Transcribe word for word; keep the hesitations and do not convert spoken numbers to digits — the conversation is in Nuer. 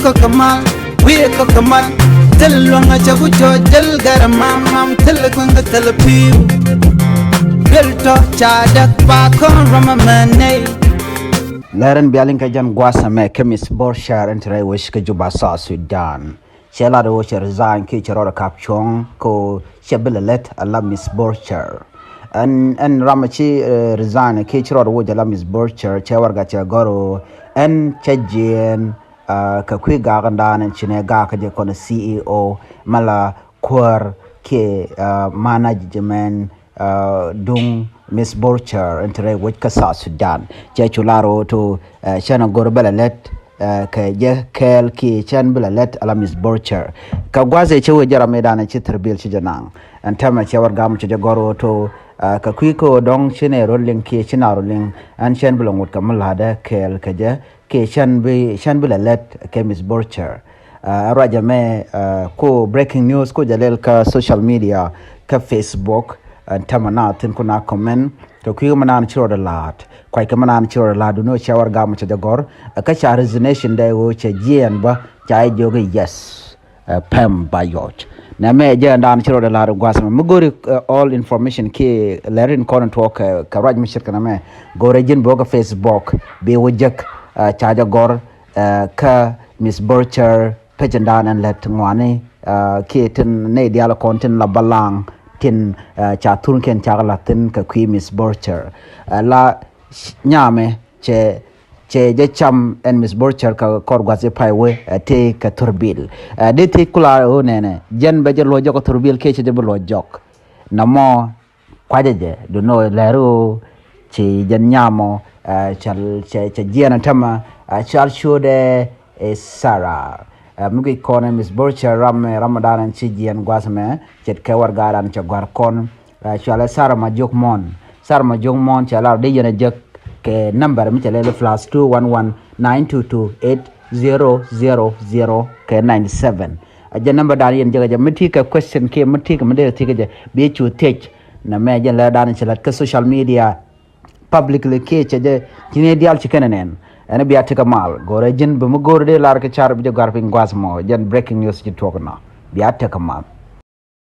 Kɔk kɛ mal, wi̱i̱ kɔk kɛ mal. Thil luäŋ a cɛ ku cɔ jäl gɛr mam mam, thil kueŋ kɛ thil pi̱i̱u. Duel tɔ ca däk ba kɔn rɔm a mɛ nɛy. Lɛr in bialiŋ kɛ jɛn gua̱a̱th ɛmɛ kɛ Miss Borchard in te rɛy wec kä Juba, South Sudan. Cɛ lat ɣöö cɛ resign kiɛ cɛ rɔɔdɛ kap cuɔ̱ŋ kɛ ɣöö cɛ bi lɛ lät ala Miss Borchard. Ɛn, ɛn ram a ci, eh, resign kiɛ ci rɔɔdɛ woc ala Miss Borchard, cɛ warɛga cɛ gɔ̱r ɣöö ɛn cɛ jiɛɛn, ah, kɛ kui̱ gak in da̱a̱n ɛn ci nɛ gak kä jɛ kɔn C E O mala kuäär kiɛ, ah, management, ah, duŋ Miss Borchard in te rɛy wec kä South Sudan. Cɛ cu lar ɣöö to, eh, cɛn a go̱r bɛ lɛ lät, eh, kɛ jɛ kɛɛl kiɛ cɛn bi lɛ lät ala Miss Borchard. Kɛ gua̱a̱th ëë cɛ wee jɛ ram ëë da̱a̱n ci thirbil ci jɛ naŋ. Ɛn tɛmɛ cɛ warɛga mɔ cɛ jɛ gɔ̱r ɣöö to, eh, kɛ kui̱ kä ɣöö dɔ̱ŋ ci nɛ rol liŋ kiɛ ci na rol liŋ, ɛn cɛn bi lɛ ŋot kɛ mi la̱tdɛ kɛɛl kɛ jɛ kiɛ cɛn bi, cɛn bi lɛ lät kɛ Miss Borchard. Ah, ruac ɛmɛ, ah, ku breaking news ku jɛ lɛl kä social media, kä Facebook, ah, tɛmɛ na thi̱n ku na comment kɛ kui̱ mi naan ci rɔɔdɛ la̱t, kuackɛ mi naan ci rɔɔdɛ la̱t, duŋni ɣöö cɛ warɛga mɔ cɛ jɛ gɔ̱r, ah, kä ca resignation dɛ ɣöö cɛ jiɛɛn bä, ca jɛ jiök i̱ yes, ah, pɛm ba yɔc. Nɛmɛ jɛ ɛn daan ci rɔɔdɛ la̱t gua̱a̱th ɛmɛ. Mi go̱ri, ah, all information kiɛ lɛr in kɔn in tuɔɔk kɛ, kɛ ruac mi ce̱tkɛ nɛmɛ, go̱rɛ ji̱n bä kä Facebook, bi wä jek, ah, ca jɛ gɔ̱r, ah, kä Miss Borchard pecin da̱a̱n ɛn lät ŋuani, ah, kiɛ tin nɛy diaal kɔn tin la balaŋ tin, ah, ca thurkiɛn cak la̱th thi̱n kɛ kui̱ Miss Borchard. Ah, la nyamɛ cɛ, cɛ jɛ cam ɛn Miss Borchard kɛ kɔr gua̱th jɛ pay wee, ah, tëë kɛ thurbil. Ah, dee thiec ku la ɣöö nɛnɛ jɛn bɛ jɛ luɔc jɔk kɛ thurbil kiɛ cɛ jɛ bi luɔc jɔk. Namɔ kuacä jɛ, duŋni ɣöö lɛr ɣöö ci jɛn nyamɔ, eh, cɛ, cɛ, cɛ jiɛɛn ɛn tämɛ, eh, cɔal ciötdɛ, eh, Sarah. Eh, mi guic kɔn ɛ Miss Borchard ram, eh, ram dan ɛn ci jiɛɛn gua̱th ɛmɛ, ce̱tkɛ warɛgadan cɛ gɔ̱a̱r kɔn, eh, cɔalɛ Sarah Majok Mɔn. Sarah Majok Mɔn cɛ lar dee yɛn a jek kɛ number mi cɛ lɛl plus two one one nine two two eight zero zero zero kɛ ninety seven. A jɛ number dan yɛn jek a jɛ mi ti kɛ question kiɛ mi ti kɛ mi dee ti kɛ jɛ bi cu thiec. Nɛmɛ jɛn lɛ dan ci lat kä social media publicly kiɛ cɛ jɛ ci ni diaal ci kɛn nɛn. Ɛn bia tekɛ mal. Go̱rɛ ji̱n bi mi go̱r dee lar kɛ car bi jɛ gɔ̱a̱r piny gua̱th mɔ. Jɛn breaking news ci tuɔk nɔ. Bia tekɛ mal.